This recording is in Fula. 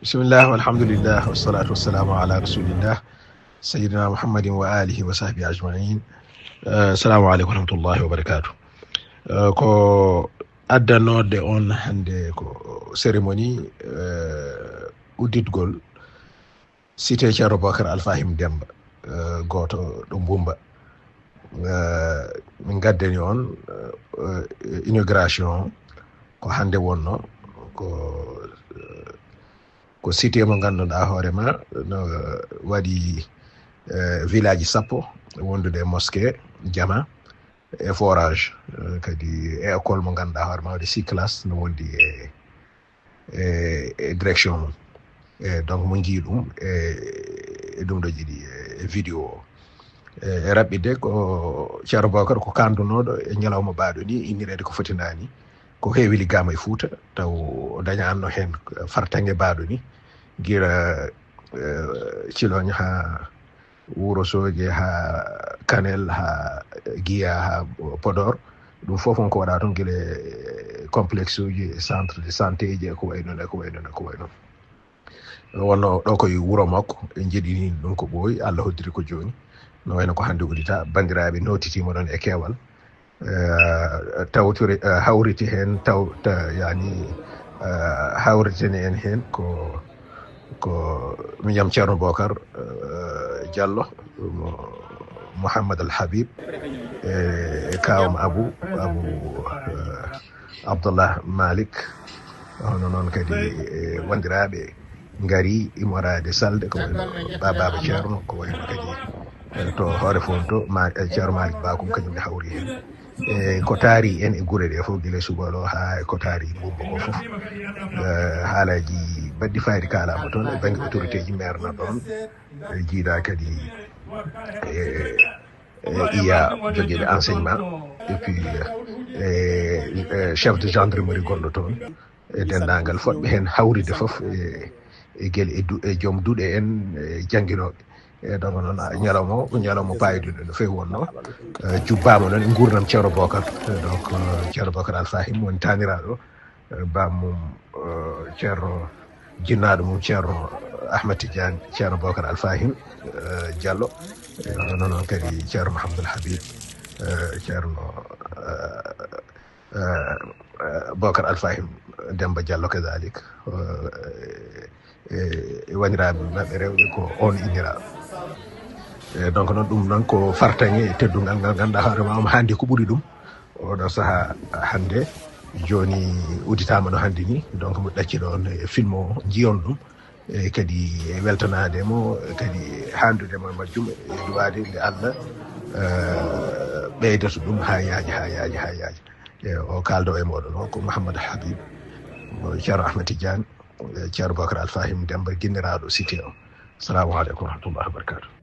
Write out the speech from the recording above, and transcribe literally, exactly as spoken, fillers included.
Bismillah, walhamdulillah, wassalatu wassalamu ala rasulillah, sayyidina Muhammadin wa alihi wa sahbihi ajma'in. Eh, assalamu alaikum wa rahmatullahi wa barakatuh. Eh, ko addanode on hande ko cérémonie, eh, udditgol cité Ceerno Bocar Alfahim Demba, eh, gooto ɗo Mbumba. Eh, min ngaddani on, eh, inauguration ko hande wonno, ko, eh, ko cité mo ganduɗa hoore ma no waɗi, eh, village sappo wondude e mosquée, jama, e forage, eh, kadi e école mo ganduɗa hoore ma waɗi six classe no wondi e, e, e direction mum. E, donc mo jii ɗum e, e ɗum ɗo jiɗi e, e vidéo o. E, e raɓɓiɗde ko Ceerno Bocar ko kandunoɗo e ñalawma baɗo ni, innirede ko foti nani, ko heewi liggaama e Fuuta, taw o dañaanno heen fartaŋŋe baaɗo ni, gila, eh, Ciloñ haa Wuro Sooje, haa Kanel, haa Giya, haa Podor. Ɗum fof won ko waɗa toon, gila, eh, complexe uji, centre de santé ji, e ko wayi noon, e ko wayi noon, e ko wayi noon. Wonno ɗo koye wuro makko, en njeɗini ɗum ko ɓooyi, Allah hoddiri ko jooni. No wayno ko hannde uddita, banndiraaɓe nootitima ɗon e keewal. Eh, tawtore, eh, hawriti heen, taw-, ta-, yani, eh, hawritene en heen ko, ko miñam Ceerno Bocar, eh, Diallo, mo-, Mouhammad Al Habib, eh, e kawam Abu, Abu, eh, Abdullah Malik, hono noon kadi, eh, wondiraaɓe ngari immorade salde, ko wayno Ba-, Baaba Ceerno, ko wayno kadi, eh, to Hoore Fonto, ma, eh, Ceerno Malik Bakum kañum ne hawri heen. E ko taari en e gure ɗe fof, gila Suballo haa e ko taari Mbumba ko fof. Eh, haalaji baɗɗi fayida kaalama toon e bannge autorité ji, maire na ɗoon, eh, jiiɗa kadi, eh, eh, iya jogiiɓe enseignement, et puis, eh, eh, chef de gendarmerie gonɗo toon, e denndaangal fotɓe heen hawride fof, e, e gel-, e du-, e joom duɗe en, e jannginooɓe. E donc noon, a, ñalawma o, ko ñalawma paayiduɗo no feewi wonno. Eh, jubbaama noon e nguurndam Ceerno Bocar. Eh, donc, eh, Ceerno Bocar Alfahim woni taaniraaɗo, eh, bammum, eh, Ceerno jinnaaɗo mum Ceerno Ahmed Tidiane, Ceerno Bocar Alfahim, eh, Diallo. Eh, hono noon kadi Ceerno Mahamadou Habib, eh, Ceerno, eh, eh, eh, Bocar Alfahim Demba Diallo kadalik. Eh, eh, e wondiraaɓe maɓɓe rewɓe ko on inniraaɗo. Eh, donc noon ɗum noon ko fartaŋŋe e teddungal ngal ganduɗa hoore ma omo handi ko ɓuri ɗum. Oɗo saha hande joni udditama no handi ni, donc mo ɗacci ɗon e film o jiyon ɗum. E kadi e weltanade mo, e kadi handude mo e majjum, e duwade nde Allah, eh, ɓeydata ɗum ha yaaja, ha yaaja, ha yaaja. E o kaldo e moɗon o ko Mouhamadou Habib, mo Ceerno Ahmed Tidiane, eh, Ceerno Bocar Alfahim Demba, ginniraɗo cité o. Assalamu aleykum wa rahmatullahi wa barakatuh.